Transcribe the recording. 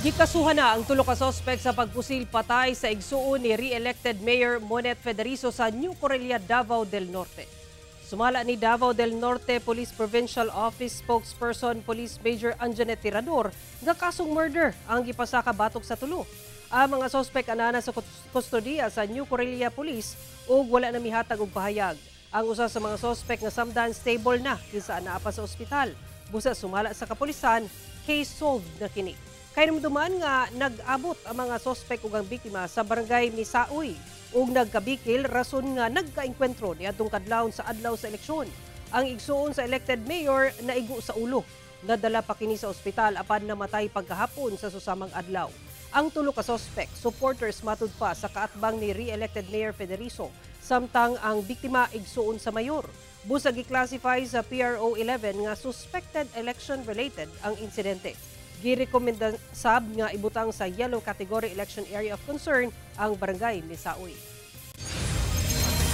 Gikasuhan na ang tulo ka sospek sa pagpusil patay sa igsuon ni re-elected Mayor Monet Federizo sa New Corella, Davao del Norte. Sumala ni Davao del Norte Police Provincial Office spokesperson Police Major Anjanet Tirador nga kasong murder ang gipasaka batok sa tulo. Ang mga sospek anana sa kustodiya sa New Corella Police ug wala na mihatag og pahayag. Ang usa sa mga sospek nga samdan stable na kinsa naa pa sa ospital. Busa sumala sa kapulisan, case solved na kini. Kahinumduman nga nag-abot ang mga sospek ug ang biktima sa barangay Misaoy ug nagkabikil rason nga nagkaengkwentro niadtong kadlawon sa adlaw sa eleksyon. Ang igsuon sa elected mayor naigo sa ulo. Nadala pa kini sa ospital apan namatay pagkahapon sa susamang adlaw. Ang tulo ka sospek, supporters matud pa sa kaatbang ni re-elected Mayor Federizo, samtang ang biktima igsuon sa mayor. Busa gi-classify sa PRO 11 nga suspected election-related ang insidente. Girekomenda sab nga ibutang sa yellow category election area of concern ang barangay Misaoy.